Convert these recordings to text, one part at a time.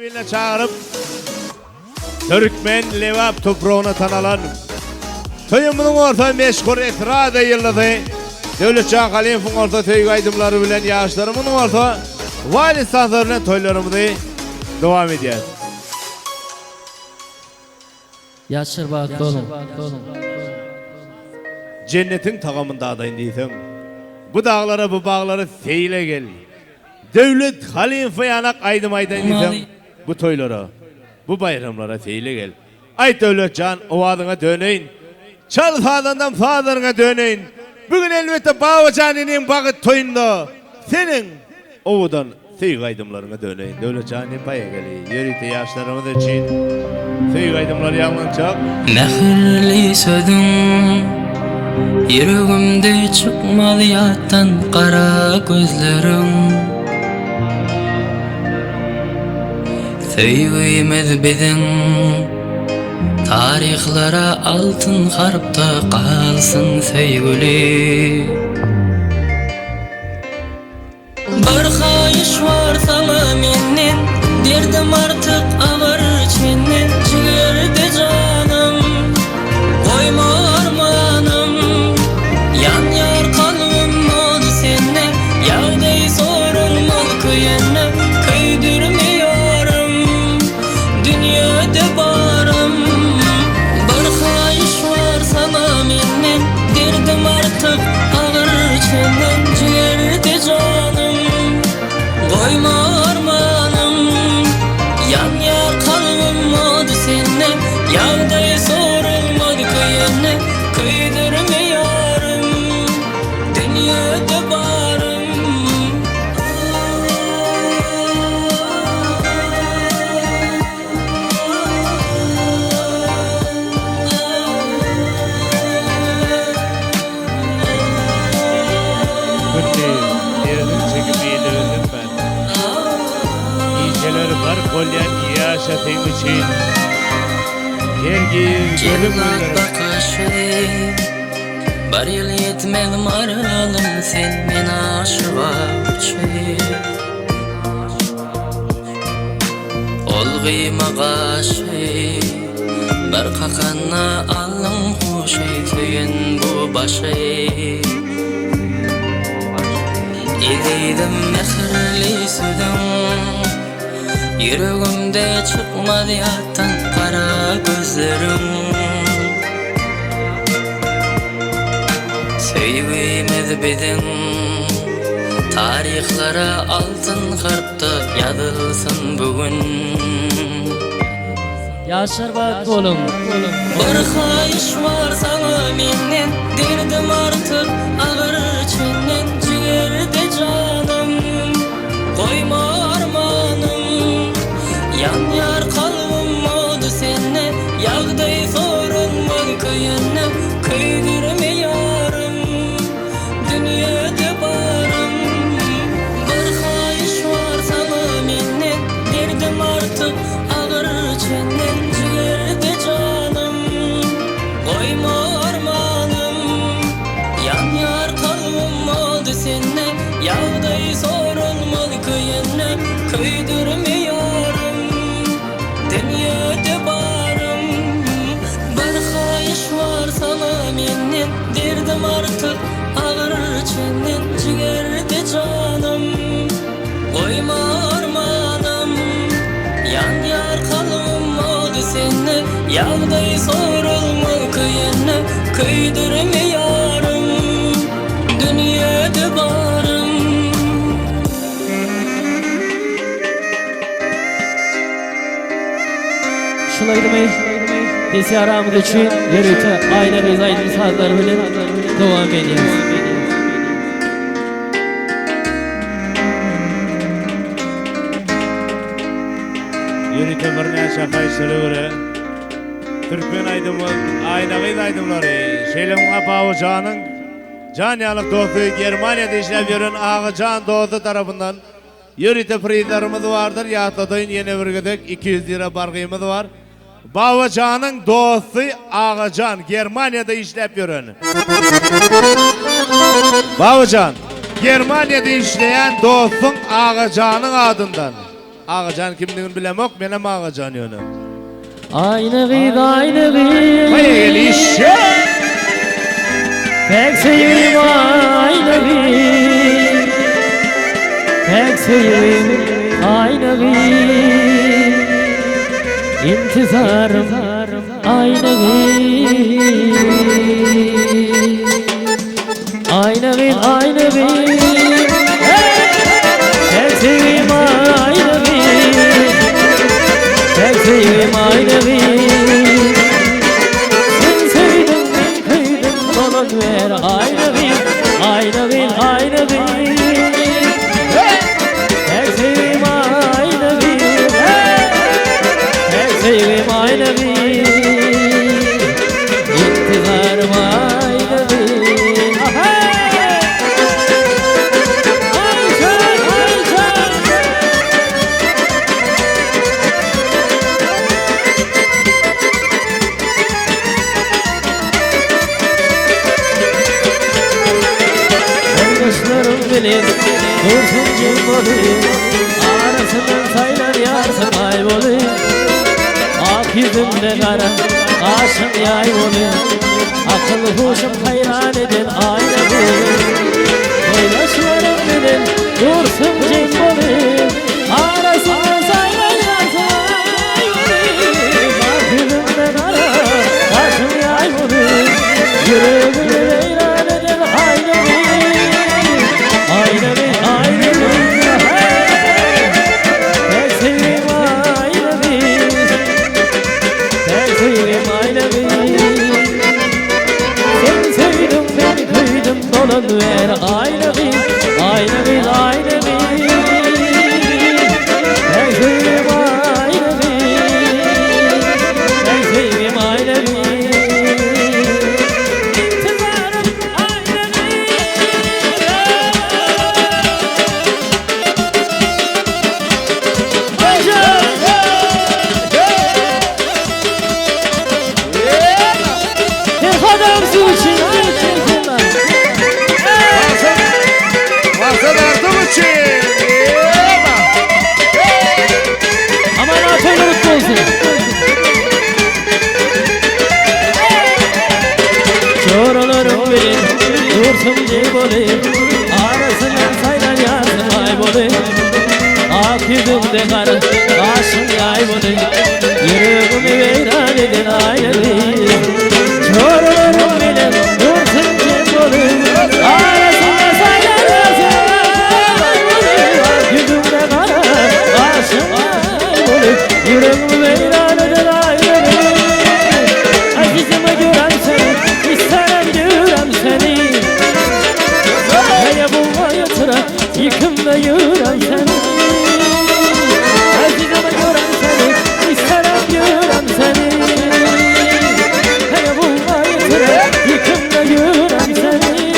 Birine çagyryp, Türkmen Lebap topragyna tanalan, toýumyzyň bolsa meşhur estrada ýyldyzy Döwletjan Halymowyň bolsa söýgi aýdymlary bilen ýaşlarymyzyň bolsa wals tanslary bilen toýlarymyzy dowam edýäris. Ýaşlar bagtly boluň. Jennetiň tagamyny dadaýyn diýseň, bu daglara, bu baglara seýle gel. Döwlet Halymowa ýanak aýdym aýdaýyn diýseň, bu toýlara, bu baýramlara seýle gel. Aýt Döwlet jan, owazyňa döneýin. Çal sazandam sazlaryňa döneýin. Bu gün elbetde Babajan iniň bagyt toýunda seniň owadan söýgi aýdymlaryňa döneýin. Döwlet jan inim baýageli, ýörite ýaşlarymyz üçin söýgi aýdymlary ýaňlanjak. Mähirli sözüň ýüregimde çykmaz ýatdan gara gözleriň. Söýgimiz biziň taryhlara altyn harpda galsyn söýgüli. Bir haýyş bar saňa menden, Derdim artyk agyr çenden, Jigerde janym, goýma armanym. Ýanýar kalbym ody sende, Ýagdaý sorulmaz köýende, Köýdürme ýarym, dünýede barym. Bir haýyş bar saňa menden, Derdim artyk agyr çenden, Jigerde janym, goýma armanym. Ýanýar kalbym ody sende, Ýagdaý sorulmaz köýende, Köýdürme ýarym, dünýede barym. Gündiz derdiň çekip ile üzülmän, Gijeler gark bolýan ýaşa seň üçin. Hergiz gözüm Jellat güldürip. bakyşy Bir ýyl ýetmez maralym sen men aşyga uçy. Ol gyýma gaşy Bir kakanda aldyň huşy Söýen bu başy Ezizim mähirli sözüň Ýüregimde çykmaz ýatdan gara gözleriň Söýgimiz biziň taryhlara altyn harpda ýazylsyn bu gün. Ýaşlar bagtly boluň. Bir haýyş bar saňa menden Derdim artyk agyr çenden Jigerde janym goýma armanym Ýanýar kalbym ody sende Ýagdaý sorulmaz köýende Köýdürme ýarym Dünýede barym Bir haýyş bar saňa menden Derdim artyk agyr çenden Jigerde janym Goýma armanym Ýanýar kalbym ody sende Ýagdaý sorulmaz köýende Köýdürme ýarym Dünýede barym Bir haýyş bar saňa menden Derdim artyk agyr çenden Jigerde janym Goýma armanym Ýanýar kalbym ody sende Ýagdaý sorulmaz köýende Köýdürme ýarym Dünýede barym. Şul aýdymy Desi aramyz üçin ýörite Aýna gyz aýdym sazlary bilen dowam edýäris. Ýörite birnäçe haýyşlara görä türkmen aýdymy Aýna gyz aýdymlary, şeýle muňa Babajanyň jan ýalyk dosty Germaniýada işläp ýören Agajan dosty tarapyndan Ýörite prizlarymyz bardyr, ýatladaýyn ýene bir gezek 200 lira bargymyz bar. Babajanyň dosty Agajan Germaniýada işläp ýören. Babajan, Germaniýada işleýän dostuň Agajanyň adyndan. Agajan kimdigini bilemok, menem Agajan ýöne. Aýna gyz, aýna gyz. Haý gelişe. Pek söýgim aýna gyz. Pek söýgim aýna gyz. Intizarym aýna gyz. Aýna gyz, aýna gyz. Pek söýgim aýna gyz. Pek söýgim aýna gyz. Sen söýdüň, men köýdüm, dolan ber aýna gyz, aýna gyz, aýna gyz. Pek söýgim aýna gyz. Pek söýgim aýna gyz. Intizarym aýna gyz. Aha! Aýjan, aýjan! Boýdaşlarym bilen dursun jem bolyp, Arasyndan saýlan ýarsyn aý bolyp. Ak ýüzünde gara, gaşyň ýaý bolyp, Akyl huşum haýran eden aýna bolyp. Boýdaşlarym bilen dursun jem bolyp, Arasyndan saýlan ýarsyn aý bolyp. Ak ýüzünde gara, gaşyň ýaý bolyp, Ýüregimi weýran eden aýna bolyp. Aýna gyz, aýna gyz, hey! Pek söýgim aýna gyz, pek söýgim aýna gyz. Sen söýdüň, men köýdüm, dolan ber aýna gyz, aýna gyz, aýna gyz. Pek söýgim aýna gyz, pek söýgim aýna gyz. Intizarym aýna gyz. Ayşe! Ferhat su için. Maksat artım için. Aman atayla mutlu olsun. Çoralarım benim, dursun ceybolim. Arasından saylan yarsın ay bolim. Ak yüzümde kara, kaşım yay bolim. Yüreğimi veyran eden ayrı. Çoralarım benim, dursun ceybolim. Arasından saylan yarsın ay bolim. Ak yüzümde kara, kaşım yay bolim. Yüreğimi veyran eden ayrı. Azizime görem seni, isterem görem seni. Hele bulma yatıra, yıkım da yürem seni. Azizime görem seni, isterem görem seni. Hele bulma yatıra, yıkım da yürem seni.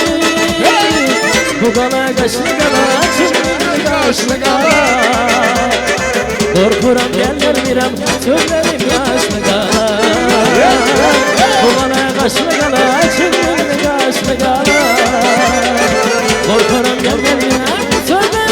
Bu gala kaşlı gala, çınlı kaşlı gala. Korkuram gelmirem, sözlerim yaşlı gala. Bu gala kaşlı gala, çınlı kaşlı gala. Korkuram gelmirem, sözlerim.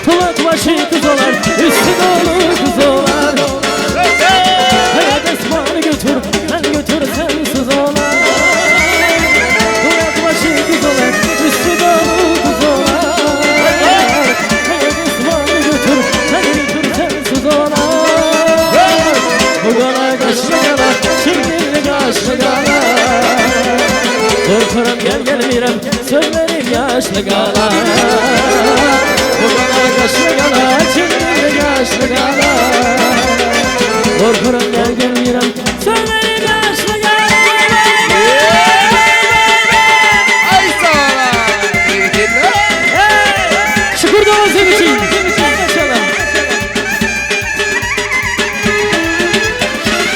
Kulak başı kız olar, üstü dolu kız olar. Hayat esmanı götür, ben götür sensiz olar. Kulak başı kız olar, üstü dolu kız olar. Hayat esmanı götür, ben götür sensiz olar. Bu gala kaşlı gala, şimdi kaşlı gala. Korkuram gel gelmirem, sözlerim yaşlı gala. Bu gala kaşlı gala, şimdi kaşlı gala. Korkuram gel gelmirem, sözlerim yaşlı gala. Ay sağ ola. Şükür de olsun için. Maşallah.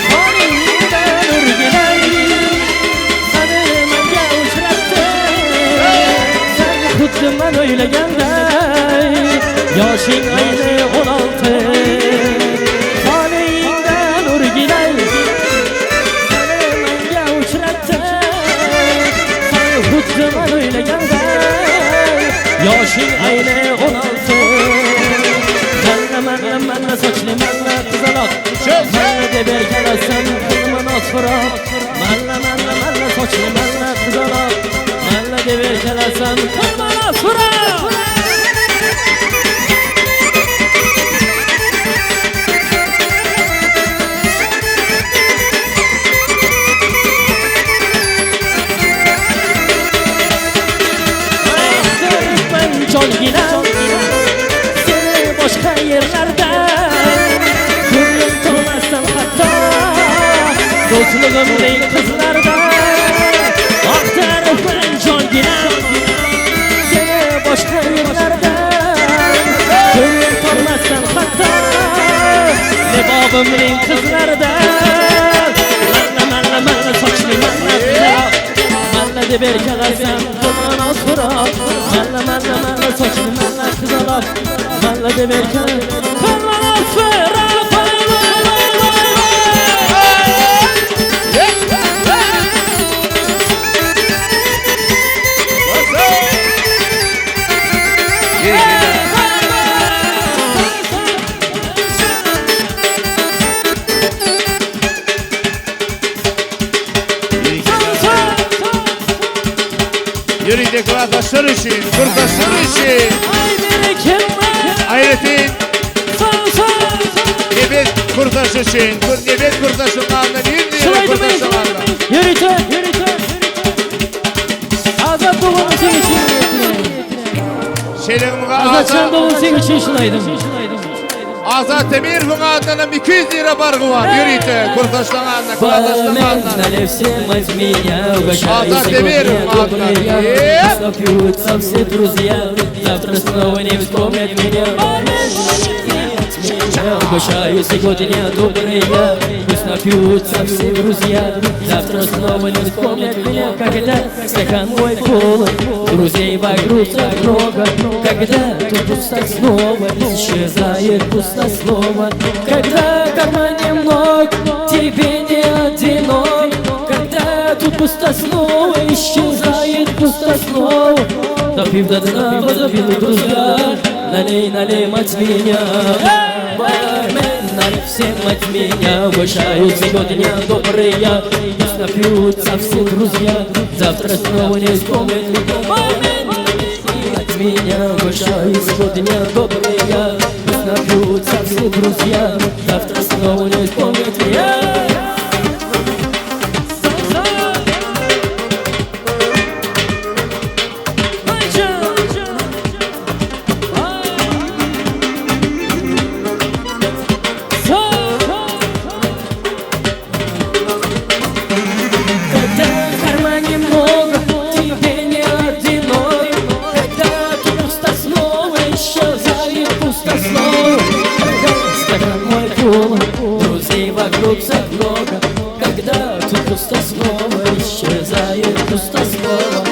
Qoningdan urgilar, seni menga uchratdi. o'ylaganda Yoshing ayni 16 Toleyingdan urgilay Seni menga uchratdi San xuddi man o'ylaganda Yoshing ayni 16 Malla malla malla sochli malla qizaloq Malla deb erkalasan qilma noz firoq Malla malla malla sochli malla qizaloq Malla deb erkalasan qilma noz firoq Axtaribman jonginam Seni boshqa yerlarda Ko'nglim to'lmasdan hatto Do'stligimning qizlarida Axtaribman jonginam Seni boshqa yerlarda Ko'nglim to'lmasdan hatto Lebobimning qizlarida Malla malla malla sochli malla qizaloq Malla deb erkalasan qilma noz firoq Malla malla malla sochli malla qizaloq Malla deb erkalasan qilma noz firoq Voy voy voy voy voy Ýörite klasdaşlar üçin, kurdaşlar üçin, Ay berekella aýratyn Sağ sağ Nebet kurdaş üçin, kur nebet kurdaşyň adyndan 100 lira Şulaydı kurdaşyň adyndan. Ýörite ýörite Azat doğum sen için Şeýlegiň Azatcan Azat, doğum sen için şulaydım Azat Temirov'un adyndan 200 lira bargy bar. Ýörite kurdaşlaryň adyndan, klasdaşlaryň Бармен, adyndan. налей всем от меня Угощаю Азат сегодня Темиров, добрый я Азат. Пусть напьются все друзья Завтра снова не вспомнят меня Бармен, налей от меня Угощаю сегодня добрый я Пусть напьются все друзья Завтра снова не вспомнят меня Когда стакан мой полон Друзей вокруг так много Когда тут пусто снова Исчезает пусто снова Когда в кармане много Тебе не одинок Когда тут пусто снова Исчезает пусто снова Допив до дна, возлюбил друзья Налей, налей, мать меня Бармен, налей всем от меня Угощаю сегодня добрый я Пусть напьются все друзья Завтра снова не вспомнят меня Бармен, от меня Угощаю сегодня добрый я Пусть напьются все друзья Завтра снова не вспомнят меня Sağ sağ Hayca Ay. Sağ Когда в кармане много, тебе не одинок Когда тут пусто снова, исчезает пусто снова Когда стакан мой полон, друзей вокруг так много Когда тут пусто снова, исчезает пусто снова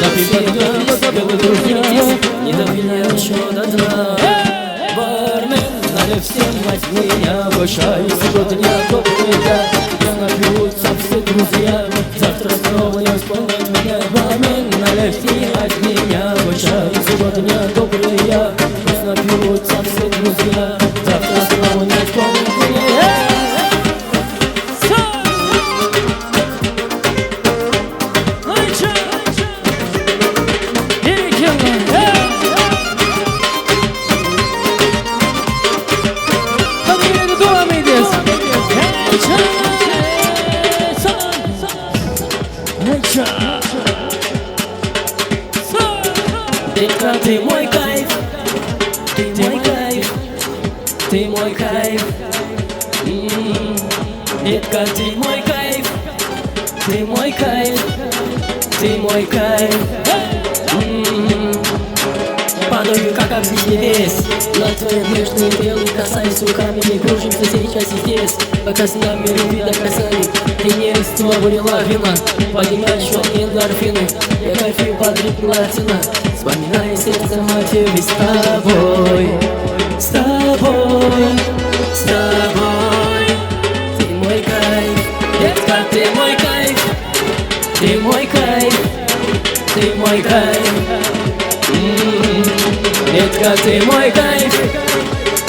Допив до дна, забыл друзья, не допили еще до дна Бармен, налей всем от меня, угощаю сегодня добрый я Пусть напьются все друзья, завтра снова не вспомнят меня Бармен, налей всем от меня, угощаю сегодня добрый я Пусть напьются все друзья, завтра снова не вспомнят меня Sağ Hayca Berekella Hadi yine de devam ediyoruz. Hayca Sağ Hayca Sağ Детка, ты мой кайф, ты мой кайф, ты мой кайф. М, Детка, ты мой кайф, ты мой кайф, ты мой кайф. М, Падаю, как объясни вес На твои мышцы тело касаюсь руками Не кружимся сейчас и здесь Пока с нами любви до касаний Ты не была лавина Поднимаешь эндорфины Я кайфую под ритм латина. Вспоминай сердце мотивы с тобой С тобой, с тобой Ты мой кайф, детка, ты мой кайф Ты мой кайф, ты мой кайф М-м-м. Детка, ты мой кайф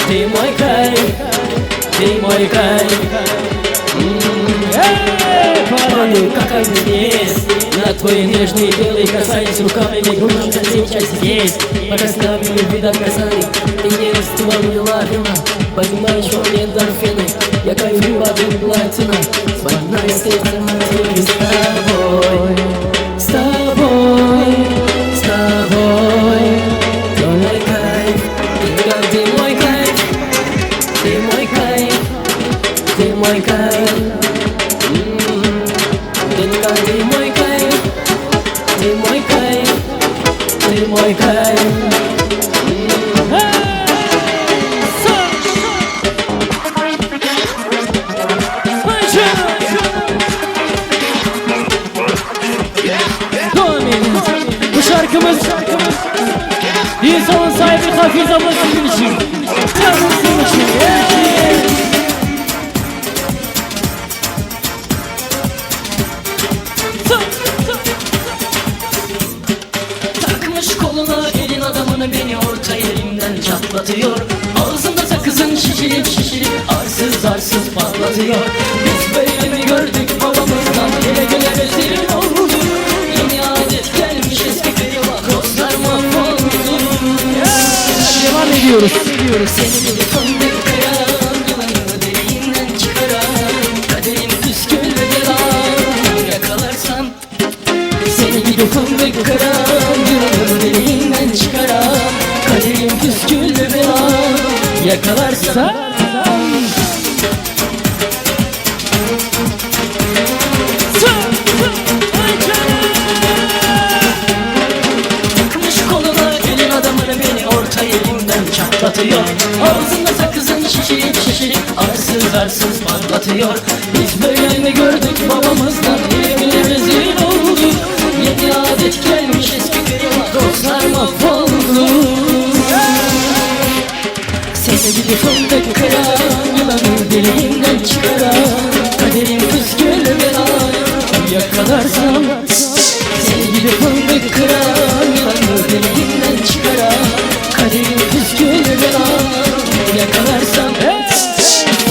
Ты мой кайф, ты мой кайф Падаю, как огнец На твой нежный белый касаясь руками кружимся сейчас здесь Пока с нами любви доказали Ты не расстила мне лавина Понимаешь, что мне эндорфины Я кайфую от платина Вспоминай сердце мотивы с тобой С тобой, с тобой Ты мой кайф, ты мой кайф Ты мой кайф, ты мой кайф Детка, ты мой кайф, ты мой кайф, ты мой кайф. Devam ediyoruz. Bu şarkımız düğün salon sahibi Hafiz abla sizin için. Canım sizin için. Hey! Takmış koluna elin adamını beni orta yerimden çatlatıyor. Ağzında sakızın şişirip şişirip arsız arsız patlatıyor. Biz böyle mi gördük babamızdan güle güle rezil olduk. Yeni adet gelmiş eski kıyıma dostlar mahvoldu. Devam ediyoruz. Seni bir fındık kıran yılanı deliğinden çıkaran Kaderim püskül belam yakalarsam Seni bir fındık kıran yılanı deliğinden çıkaran Kaderim püskül belam yakalarsam Takmış koluna elin adamını beni orta yerimden çatlatıyor. Ağzında sakızın şişirip şişirip arsız arsız patlatıyor. Biz böyle mi gördük babamızdan bile rezil olduk. Yeni adet gelmiş eski kıyıma dostlar mahvoldu. Seni bir fındık kıran yılanı deliğinden çıkaran Kaderim püskül belam yakalarsam Seni gibi fındık kıran yılanı deliğinden çıkaran Kaderim püskül belam yakalarsam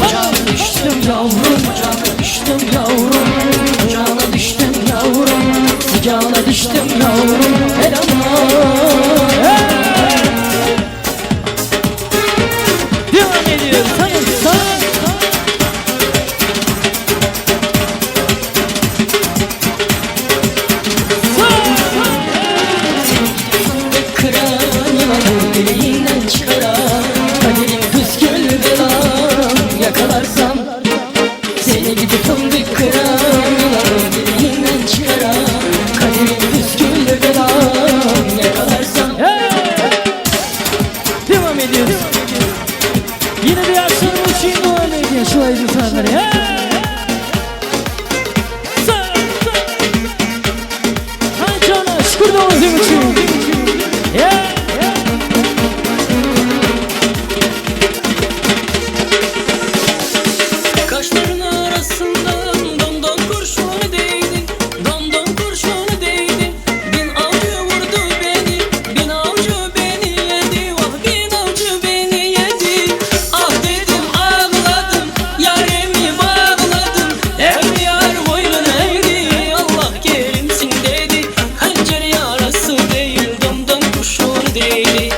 Ocağına düştüm yavrum, ocağına düştüm yavrum Ocağına düştüm yavrum, sıcağına düştüm yavrum El aman. Devam ediyoruz. Sayın sağ. Fındık kıran yılanı deliğinden çıkaran Kaderim püskül belam yakalarsam Seni gidi fındık kıran yılanı deliğinden çıkaran Kaderim püskül belam yakalarsam Devam ediyoruz. Yine bir akşam için devam ediyor. Şu ayıcı sahneleri. Hey! Sağ, sağ. Hay cana, şükür de olsun için. Yeah. Kaşların arasından domdom kurşunu değdi Domdom kurşunu değdi Bin avcı vurdu beni Bin avcı beni yedi Vah bin avcı beni yedi Ah dedim ağladım Yarimi bağladım Her yar boynun eğdi Allah kerimsin dedi Hançer yarası değil Domdom kurşunu değdi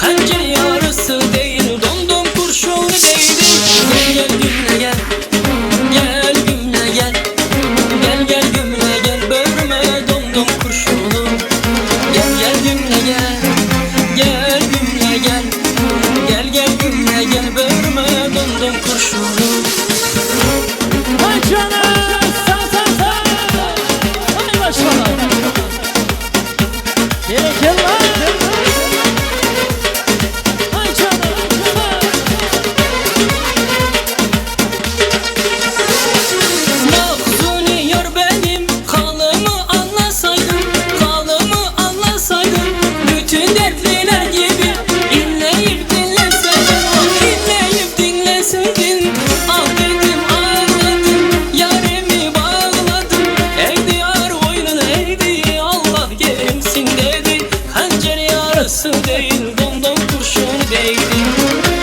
Hançer yarası değil Domdom kurşunu değdi Gel gel gümle gel Gel gümle gel Gel gel gümle gel Böğrüme domdom kurşunu Gel gel gümle gel Gel gümle gel Gel gel gümle gel Böğrüme domdom kurşunu Hay cana, sağ sağ sağ. Hay maşallah. Berekella. Hay cana. Mahzuni yar benim halımı anlasaydın Halımı anlasaydın Bütün yarası değil Domdom kurşunu değdi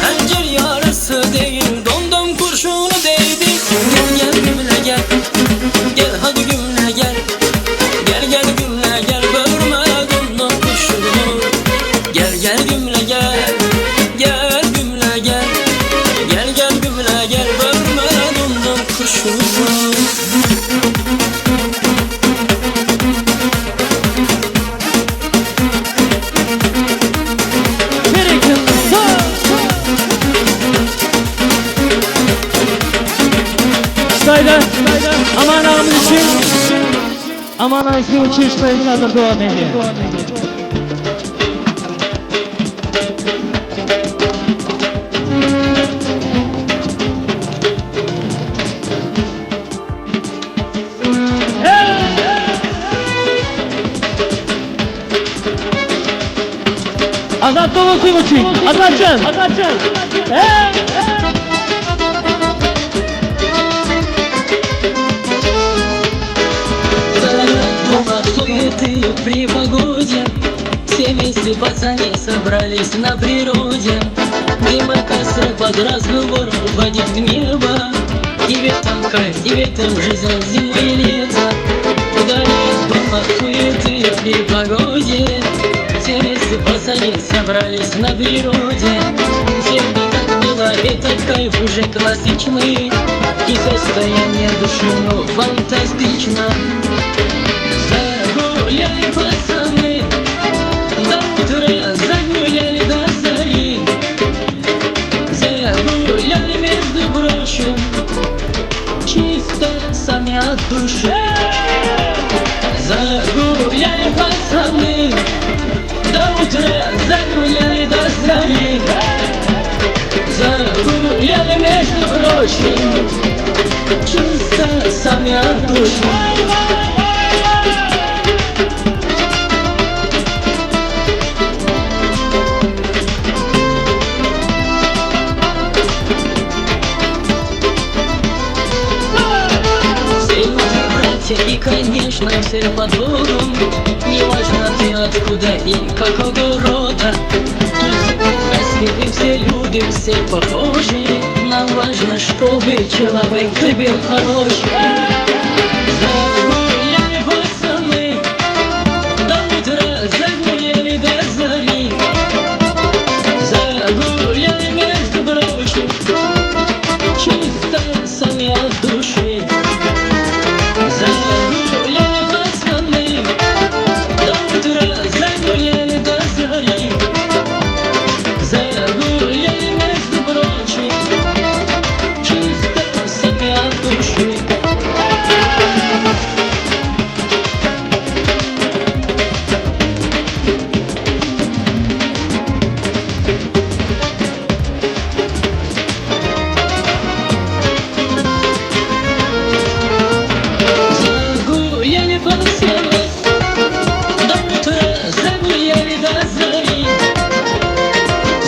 Hancer yarası değil Domdom kurşunu değdi Gel gel gümle gel Gel hadi gümle gel Gel gel gümle gel Böğürme domdom kurşunu Gel gel gümle gel Gel gümle gel Gel gel gümle gel Böğürme domdom kurşunu Ştaýda Aman agymyz üçin Aman agymyz üçin ştaýda dowam edýär. Azat dolusu için. Azatcan. Azatcan. Hey! Суеты при погоде Все вместе пацаны собрались на природе Дыма костры под разговор уводит в небо Тебе там кайф, тебе там жизнь зимы и лето Вдали дома суеты при погоде Все вместе пацаны собрались на природе Всем бы так было, этот кайф уже классичный И состояние души, ну, фантастично Загуляли пацаны, до утра загуляли до зари. Загуляли, между прочим, чисто сами от души. Загуляли пацаны, до утра загуляли до зари. Загуляли, между прочим, чисто сами от души. Все люди братья и, конечно, все под Богом Неважно ты откуда и какого рода Тут все прекрасны и все люди, все похожи Нам важно, чтобы человек ты был хороший Загуляли пацаны, до утра загуляли до зари Загуляли, между прочим, чисто сами от души Загуляли пацаны, до утра загуляли до зари. Загуляли, между прочим, чисто сами от души. Загуляли пацаны, до утра загуляли до зари.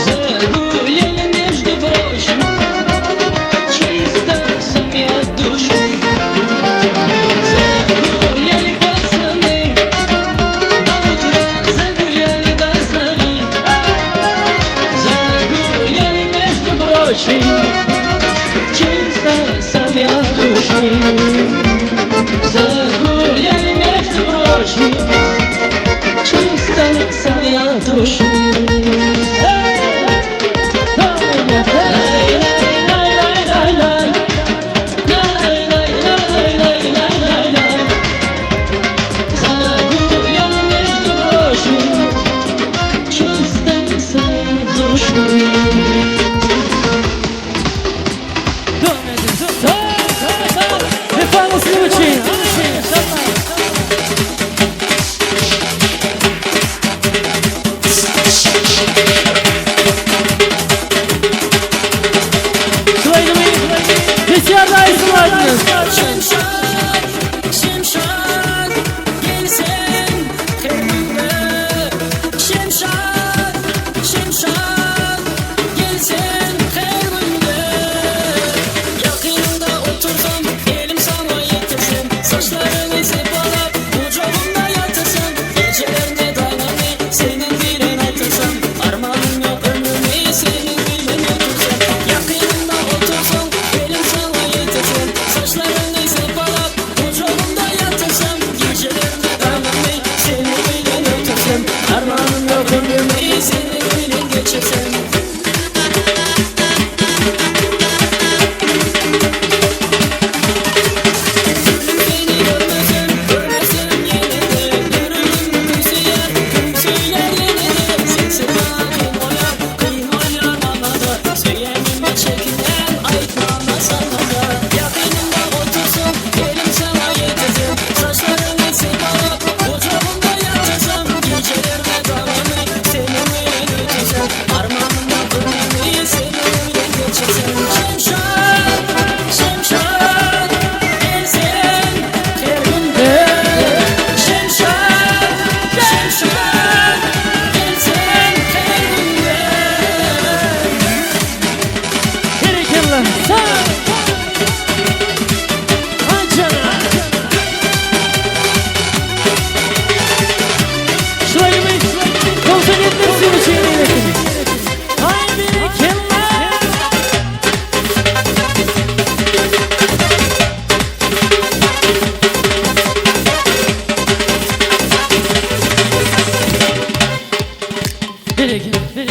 Загуляли, между прочим, чисто сами от души. Загуляли пацаны, до утра загуляли до зари. Загуляли, между прочим, чисто сами от души. Загуляли, между прочим, чисто сами от души. Лай-лай-лай-лай-лай-лай. Лай-лай-лай-лай-лай-лай-лай. Загуляли, между прочим, чисто сами от души. Vefa Muslim için. Şulaydı Dışarıda isim Şimşek, şimşek, gelsen kendime. Şimşek, şimşek,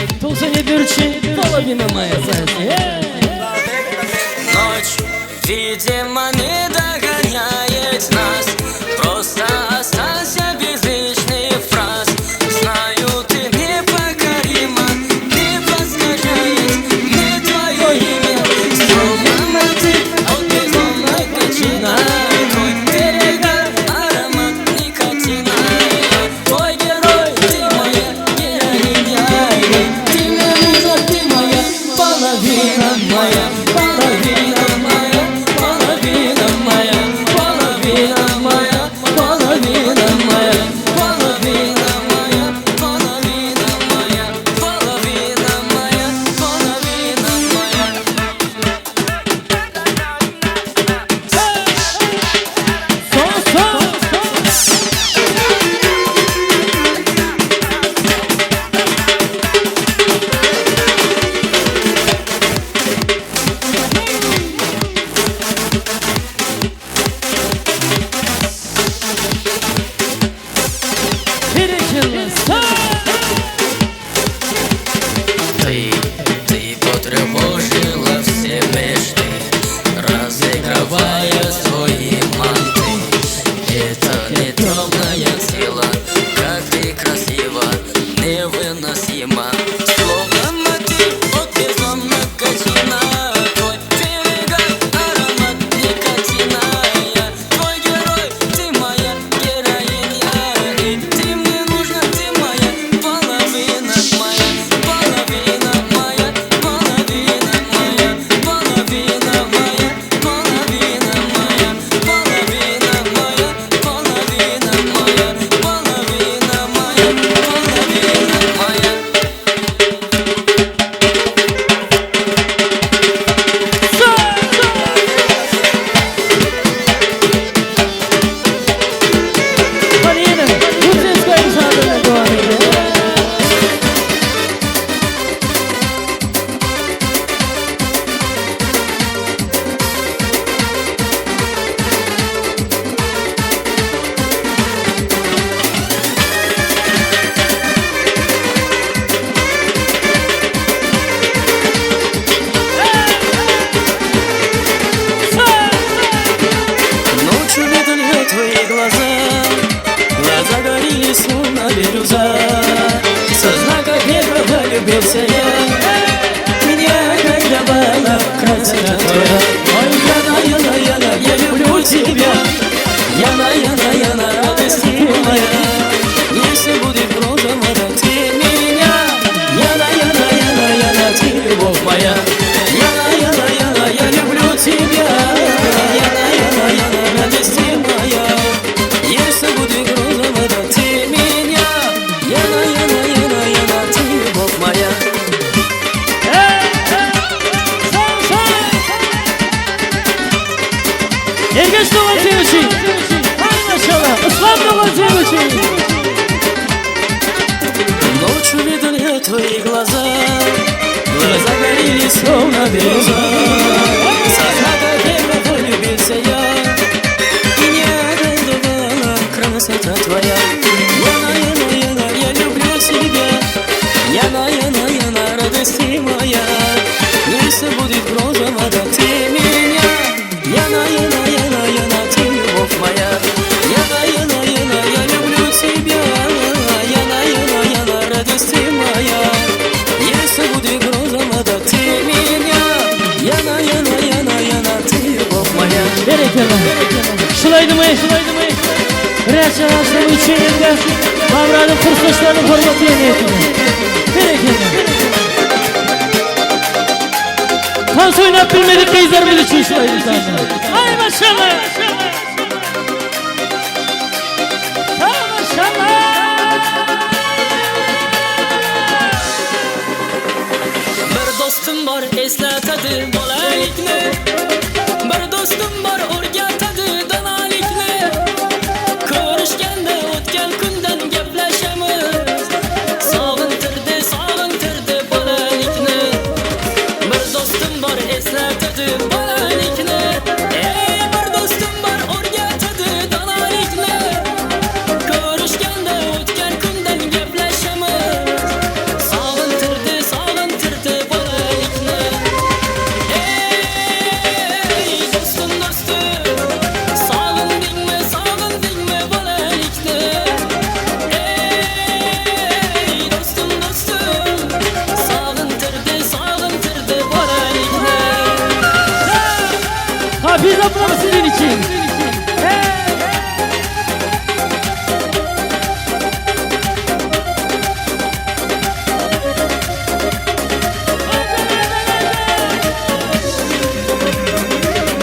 97 üçin Polowina moýa sensiz. Ночь, видимо, не догоняет нас. Просто останься без лишних фраз. Знаю, ты непокорима, не подскажет мне твое имя. Словно мотыль от безумной качина. Твой перегар, аромат никотина. Твой герой, ты моя героиня. Ты мне нужна, ты моя половина моя, половина моя, половина моя, половина моя, половина моя, половина моя, половина моя, половина моя, половина моя. Son son. Berekella. Son. Ты, ты потревожила все мечты, разыгрывая свои манты. Это не темное тело, как ты красива, невыносимо. Словно мотыль от безумных качина. Твой перегар, аромат никотина. Я твой герой, ты моя героиня. И ты мне нужна, ты моя половина моя, половина моя, половина моя, половина моя, половина моя, половина моя, половина моя, половина моя, половина моя. Hadi yine. Bu ses kaydı sağlığına devam edelim. Ночью видел я твои глаза, Глаза горели, словно бирюза. Со знака ветра полюбился я. Меня околдовала красота твоя. Ой, Яна, Яна, Яна, я люблю тебя. Яна, Яна, Яна, радость ты моя. Если будет розово, ты меня. Яна, Яна, Яна, Яна, ты любовь моя. Яна, Яна, Яна, я люблю тебя. Яна, Яна, Яна, радость ты моя. Если будет розово, ты меня. Яна, Яна, Яна, Яна, ты любовь моя. Son son. Ergeç Doğan Çeviçi. Hay maşallah. Islam Doğan Çeviçi. Ночью видел я твои глаза, Глаза горели, словно бирюза. Со знака первого полюбился я, И не околдовала красота твоя. Яна, Яна, Яна, я люблю тебя. Яна, Яна, Яна, радость ты моя. Если будет розово, да ты меня. Яна, Яна, Яна, Яна, ты любовь моя. Яна, Яна, Яна, я люблю тебя. Яна, Яна, Яна, радость ты моя. Если будет розово, да ты меня. Яна, Яна, Яна, Яна, ты любовь моя. Berekella. Şulaydymy? Şulaydymy? Reşat Aşramı üçin hem de Mawranyň kursdaşlarynyň hormatly ýene Berekella. Tans oýnap bilmedik gyzlarymyz üçin şulaydy sahne. Ay maşallah. Ay maşallah. Bir dostum bor eslatadi bolalikni. Bir dostum bor o'rgatadi donolikni. Ko'rishganda o'tgan kundan gaplashamiz. Sog'intirdi, sog'intirdi bolalikni. Bir dostum bor eslatadi bolalikni. Ey, bir dostum bor o'rgatadi donolikni. Ko'rishganda o'tgan kundan gaplashamiz. Sog'intirdi, senin için. Hey!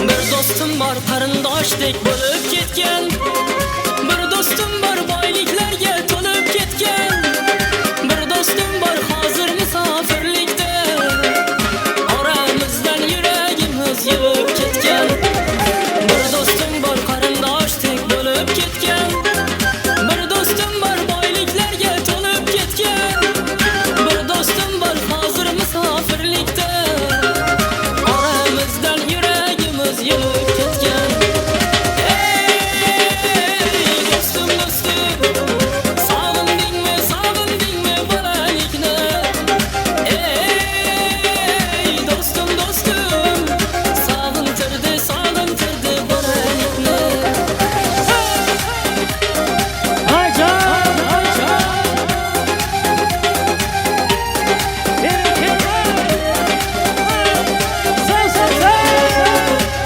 Bir dostum bor qarindoshdek bo'lib ketgan Bir do'stim bor boyliklarga to'lib ketgan Bir do'stim bor hozir musofirlikda Oramizdan yuragimiz yuvib ketgan Bir do'stim bor qarindoshdek bo'lib ketgan Bir do'stim bor boyliklarga to'lib ketgan Bir do'stim bor hozir musofirlikda Oramizdan yuragimiz yuvib ketgan Ey do'stim do'stim Sog'indingmi sog'indingmi bolalikni Ey do'stim do'stim Sog'intirdi sog'intirdi bolalikni Aycan, Aycan. Sen, sen, sen.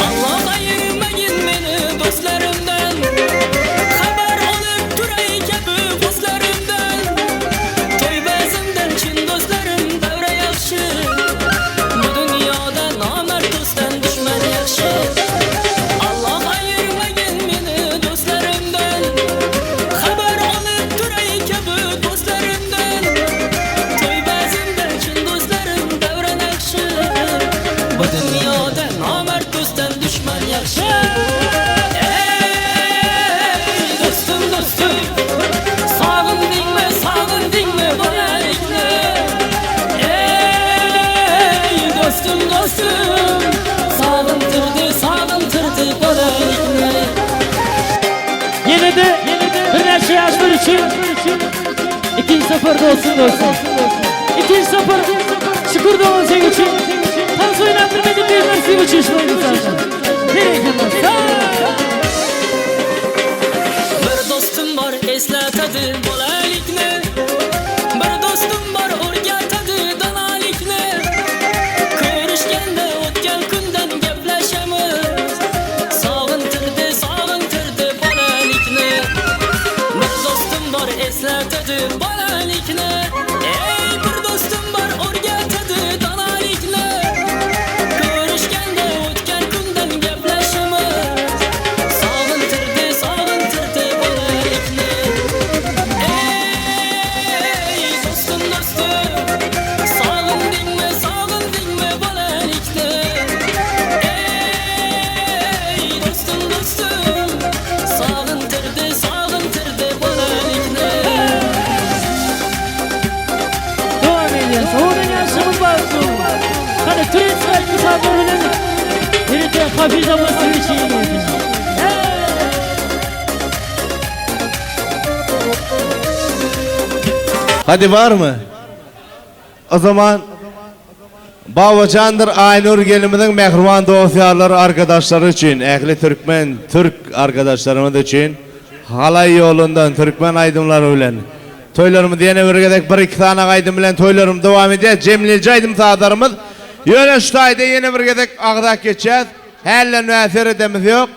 Alloh ayirmagin meni do'stlarimdan Xabar olib turay kabi do'stlarimdan To'y bazmdan chin do'stlarim davra yaxshi Bu dunyoda nomard do'stdan dushman yaxshi Alloh ayirmagin meni do'stlarimdan Xabar olib turay kabi do'stlarimdan To'y bazmdan chin do'stlarim davra yaxshi Bu dunyoda nomard do'stdan dushman yaxshi Ey do'stim do'stim Sog'indingmi sog'indingmi bolalikni Ey do'stim do'stim Sog'intirdi sog'intirdi bolalikni Yine de bir neçe yaşlar için ikinci sefer de olsun dostum. İkinci sefer şükür de olsun senin için. Tam oynatırmadım diyenler sizin için şurayı zaten. Nereye gidiyorsun? Bir do'stim bor eslatadi bolalikni Bir do'stim bor o'rgatadi donolikni Ko'rishganda o'tgan kundan gaplashamiz Sog'intirdi sog'intirdi bolalikni Bir do'stim bor eslatadi bolalikni Ey bir do'stim bor o'rgatadi donolikni Ko'rishganda o'tgan kundan gaplashamiz Sog'intirdi sog'intirdi bolalikni Ey do'stim do'stim Sog'indingmi sog'indingmi bolalikni Ey do'stim do'stim Sog'intirdi sog'intirdi bolalikni Devam ediyoruz. Oradan yaşımız var. Hani turist ve misafirlerin birlikte hafiz ablası için yine. Hadi var mı? O zaman Babacandyr Aynur gelinimiziň mähriban dost-ýarlary, arkadaşlary üçin, ähli türkmen, türk arkadaşlarymyz üçin halaý ýolundan türkmen aýdymlary bilen toýlarymyz ýene bir gezek bir-iki sany aýdym bilen toýlarymyz dowam edýär. Jemleýji aýdym-sazlarymyz ýöne şu taýda ýene bir gezek agzap geçýäs. Hälden bäri seredemiz ýok.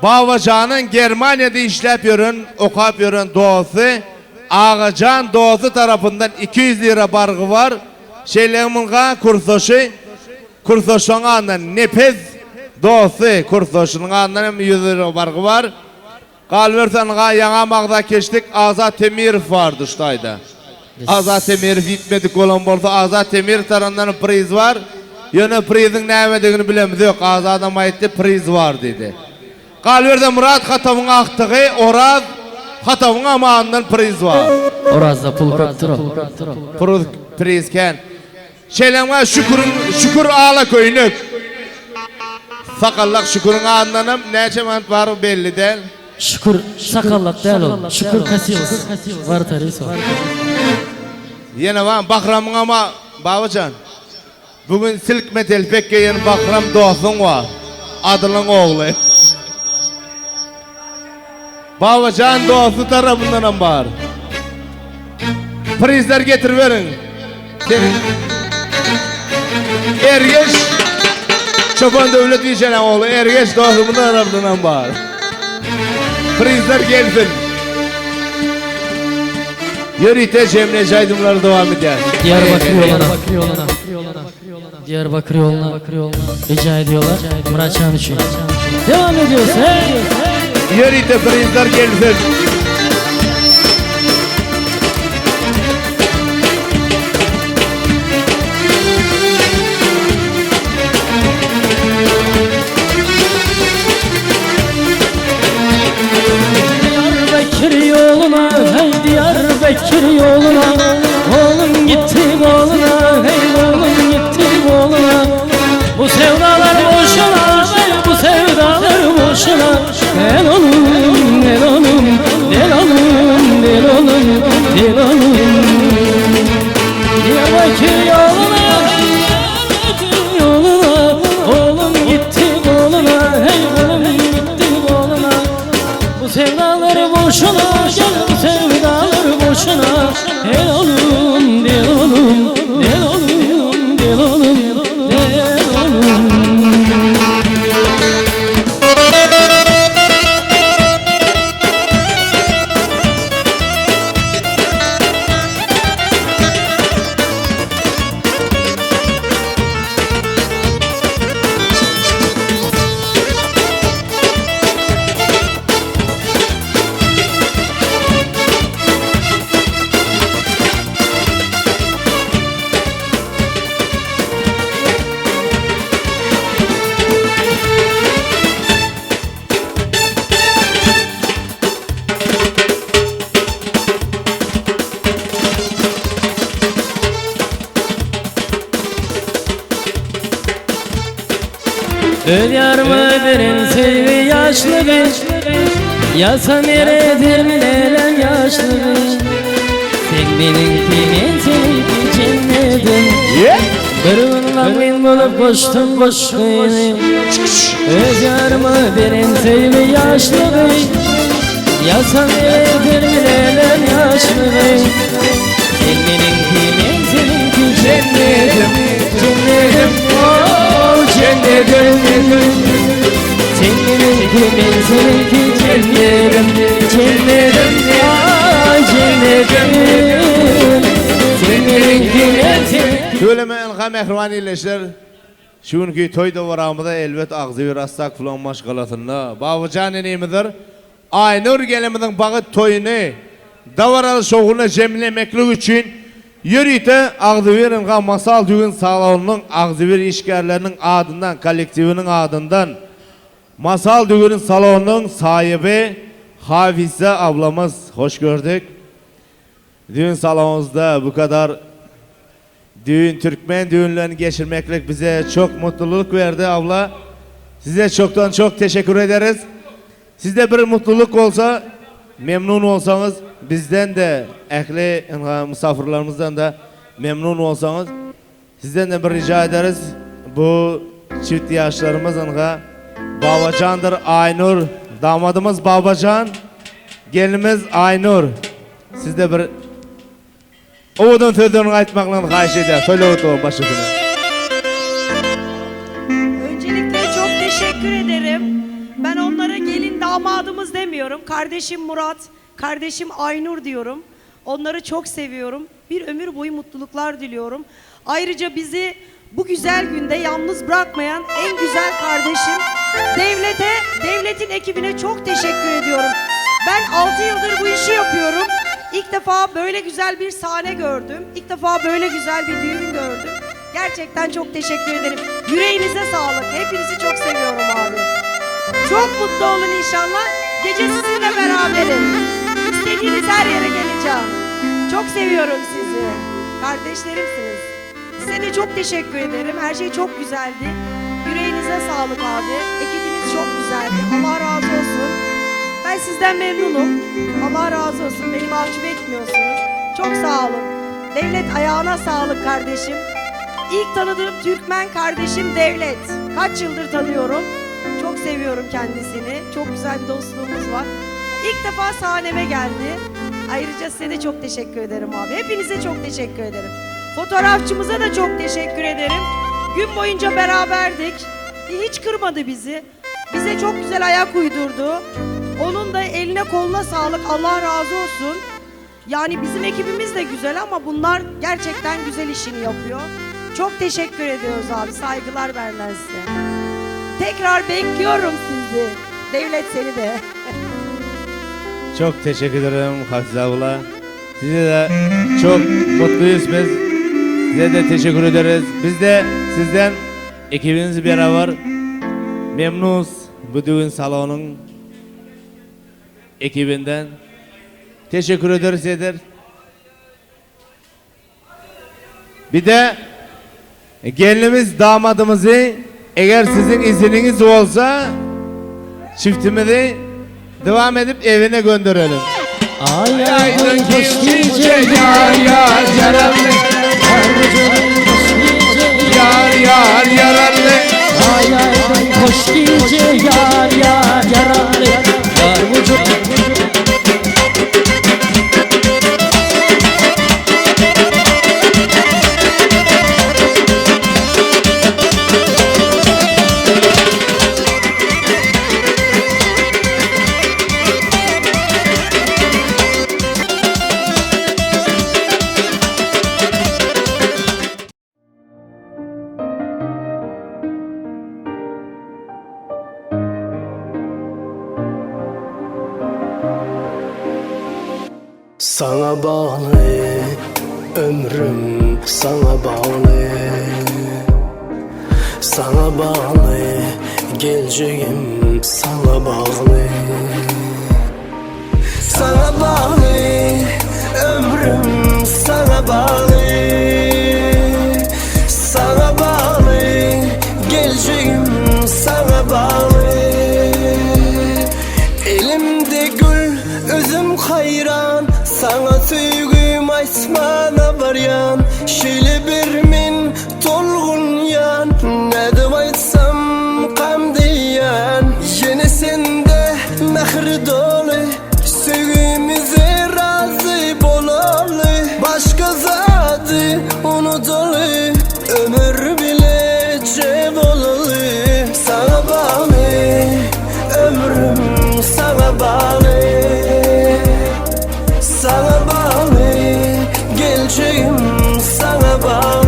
Babajanyň Germaniýada işläp ýören, okap ýören dosty Agajan dosty tarapyndan 200 lira bargy bar. Şeýle munga kursdaşy, kursdaşlaryň adyndan Nepes dosty, kursdaşynyň adyndan hem 100 lira bargy bar. Galyberse ynha ýaňam agza keçdik, Azat Temirow bardy şu taýda. Azat Temirow ýitmedik bolan bolsa Azat Temirow tarapyndan priz bar. Ýöne priziň nämedigini bilemiz ýok. Azadam aýtdy priz bar diýdi. Galyberse Myrat Hatawyň agtygy Oraz Hatawyň amanyndan priz bar. Orazda pul köpdür. Puruz priz kän. Şeýleňä Şüküriň Şükür ala köýnek. Sakallak Şüküriň adyndanam näçe manat bar belli däl. Şükür sakallak däl ol. Şükür Kasýos. Var taris ol. Ýene bar Bahramyň ama Babajan. Bu gün silkme telpek geýen Bahram dostuň bar. Adylyň ogly. Babajan dosty tarapyndanam bar. Prizler getiriberiň. Seniň. Ergeş Çopan Döwlet Wişenaň ogly Ergeş dostumyň tarapyndanam bar. Prizler gelsin. Ýörite jemleýji aýdymlary dowam edýär. Diyarbakır yoluna. Diyarbakır yoluna rica ediyorlar Muratcan için. Devam ediyoruz. Hey! Ýörite prizler gelsin. Diyarbakır yoluna, hey Diyarbakır yoluna Oğlum gitti oğluna, hey oğlum gitti oğluna Bu sevdalar boşuna, hey bu sevdalar boşuna El olum, el olum, el olum, el olum, el olum Diyarbakır yoluna, Diyarbakır yoluna Oğlum gitti oğluna, hey oğlum gitti oğluna Bu sevdalar boşuna, gel bu sevdalar boşuna El oğlum, del oğlum, del oğlum, del oğlum, del oğlum Öl mıdırın sevi yaşlı bir Yasa neredir nelen yaşlı bir Sen benimkinin seninki cennetin Yeah. Bir bundan men bolup koştum koşkuyny Öz ýaryma beren söýgi ýaşlygy Ýasam edir bilelen ýaşlygy Sen meniňki men seniňki jennetim Jennetim oh jennetim Sen meniňki men seniňki jennetim Jennetim ay jennetim Sen meniňki men seniňki Tüweleme ynha mähriban ildeşler, şu günki toý dabaramyza elbet agzybir Astakowyň maşgalasynda Babajan enemizdir Aýnur gelinimiziň bagyt toýuny dabaraly şowhuna jemlemeklik üçin ýörite agzybir ynha Masal düwün salonynyň agzybir işgärleriniň adyndan kollektiwiniň adyndan Masal düwün salonynyň saýyby Hafize ablamyz hoş gördük. Düğün salonumuzda bu kadar düğün, Türkmen düğünlerini geçirmeklik bize çok mutluluk verdi abla. Size çoktan çok teşekkür ederiz. Sizde bir mutluluk olsa, memnun olsanız bizden de ähli misafirlerimizden de memnun olsanız sizden de bir rica ederiz. Bu çift yaşlarımız ynha Babacandyr Aynur, damadymyz Babajan, gelinimiz Aynur. Sizde bir owadan sözleriňi aýtmaklygyňyzy haýyş edýäris. Söyle oturyň başysyna. Öncelikle çok teşekkür ederim. Ben onlara gelin damadımız demiyorum. Kardeşim Murat, kardeşim Aynur diyorum. Onları çok seviyorum. Bir ömür boyu mutluluklar diliyorum. Ayrıca bizi bu güzel günde yalnız bırakmayan en güzel kardeşim devlete, devletin ekibine çok teşekkür ediyorum. Ben 6 yıldır bu işi yapıyorum. İlk defa böyle güzel bir sahne gördüm. İlk defa böyle güzel bir düğün gördüm. Gerçekten çok teşekkür ederim. Yüreğinize sağlık. Hepinizi çok seviyorum abi. Çok mutlu olun inşallah. Gece sizinle beraberim. İstediğiniz her yere geleceğim. Çok seviyorum sizi. Kardeşlerimsiniz. Size de çok teşekkür ederim. Her şey çok güzeldi. Yüreğinize sağlık abi. Ekibiniz çok güzeldi. Allah razı olsun. Ben sizden memnunum. Allah razı olsun. Beni mahcup etmiyorsunuz. Çok sağ olun. Devlet ayağına sağlık kardeşim. İlk tanıdığım Türkmen kardeşim Devlet. Kaç yıldır tanıyorum. Çok seviyorum kendisini. Çok güzel bir dostluğumuz var. İlk defa sahneme geldi. Ayrıca size de çok teşekkür ederim abi. Hepinize çok teşekkür ederim. Fotoğrafçımıza da çok teşekkür ederim. Gün boyunca beraberdik. Hiç kırmadı bizi. Bize çok güzel ayak uydurdu. Onun da eline koluna sağlık. Allah razı olsun. Yani bizim ekibimiz de güzel ama bunlar gerçekten güzel işini yapıyor. Çok teşekkür ediyoruz abi. Saygılar benden size. Tekrar bekliyorum sizi. Devlet seni de. Çok teşekkür ederim Hafize abla. Size de çok mutluyuz biz. Size de teşekkür ederiz. Biz de sizden ekibiniz beraber memnunuz bu düğün salonun ekibinden. Teşekkür ederiz eder. Bir de gelinimiz damadımızı eğer sizin izniniz olsa çiftimizi devam edip evine gönderelim. Ay aydın hoş gece yar yar yaralı Yar yar yaralı Ay aydın hoş gece yar yar yaralı Yar vücut Sana bağlı ömrüm sana bağlı Sana bağlı geleceğim sana bağlı Sana bağlı ömrüm sana bağlı Sana bağlı geleceğim sana bağlı Elimde gül özüm hayran Sana söygüm aysmana varyan Şeýle bir men tolgun yan Nädip aýtsam gam diýen Ýene sende mähir doly Söýgimize razy bolaly Başga zady unudaly Ömür bileje bolaly Saňa bagly ömrüm saňa bagly Saňa bagly geljegim saňa bagly.